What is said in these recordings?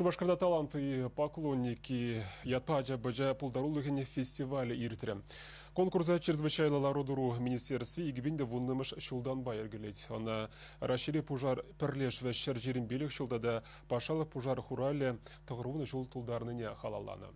Шупашкарта «Таланты поклонники» ятпа ача-пӑча пултарулӑхӗн фестивалӗ иртрӗ. Конкурса чрезвычайлӑ лару-тӑру министерстви 2010-мӗш ҫултанпа йӗркелет. Ӑна Раҫҫейри пушар пӗрлешӗвӗ 125 ҫул тата патшалӑх пушар хуралӗ 90 ҫул тултарнине халалланӑ.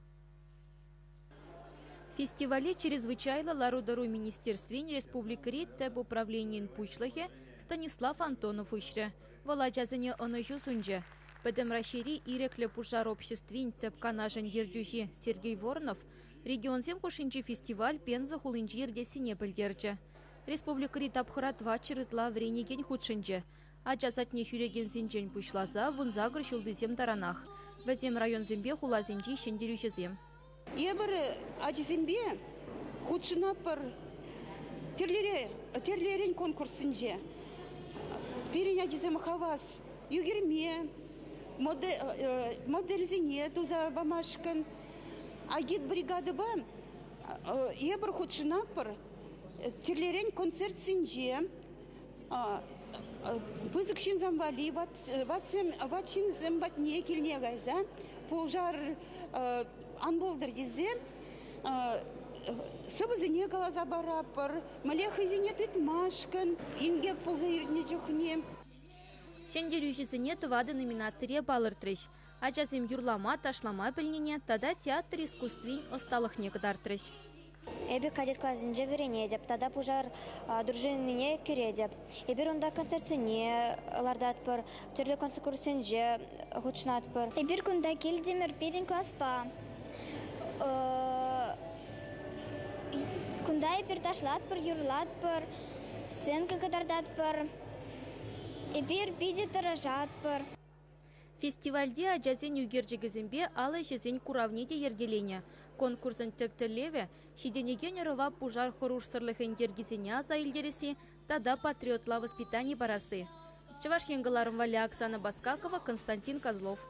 Фестивале Чрезвычайлӑ лару-тӑру министерствин республикӑри тӗп управленийӗн пуҫлӑхӗ Станислав Антонов уҫрӗ. Вӑл ачасене ӑнӑҫу сунчӗ. Пӗтӗм Раҫҫейри ирӗклӗ пушар обществин тӗп канашӗн ертӳҫи Сергей Воронов регионсем хушшинчи фестиваль Пенза хулинче иртессине пӗлтерчӗ. Республикӑри тапхӑра тӑватҫӗр ытла вӗренекен хутшӑнчӗ. Ача садне ҫӳрекенсенчен пуҫласа 18 ҫултисем таранах. Вӗсем районсемпе хуласенчи ҫӗнтерӳҫӗсем. Эпир ачасемпе хутшӑнатпӑр тӗрлӗрен конкурссенче. Пирӗн ачасем хавас ӳкерме, модельсене туса памашкӑн. Агитбригадӑпа эпир хутшӑнатпӑр тӗрлӗрен концертсенче. Пысӑк ҫынсем валли ват ҫынсем патне килне кайса пушар ан пултӑр тесе сӑвӑсене каласа паратпӑр, мӗнле хӑйсене тытмашкӑн инкек пулса иртнӗ чухне. Ҫӗнтерӳҫӗсене тӑватӑ номинацире палӑртрӗҫ. Ачасем юрлама, ташлама пӗлнине тата театр искусствин ӑсталӑхне кӑтартрӗҫ. Эпӗ кадет класӗнче вӗренетӗп тата пушар дружинине кӗретӗп. Эпир унта концертсене лартатпӑр, тӗрлӗ конкурссенче хутшӑнатпӑр. Эпир кунта килтӗмӗр пирӗн класпа. Кунта эпир ташлатпӑр, юрлатпӑр, сценка кӑтартатпӑр. Эпир питӗ тӑрӑшатпӑр. Фестивальте ачасен ӳкерчӗкӗсемпе ал ӗҫӗсен куравне те йӗркеленӗ. Конкурсӑн тӗп тӗллевӗ – ҫитӗнекен ӑрӑва пушар хӑрушсӑрлӑхӗн йӗркисене аса илтересси тата патриотла воспитани парасси. Чӑваш Ен кӑларӑм валли Оксана Баскакова, Константин Козлов.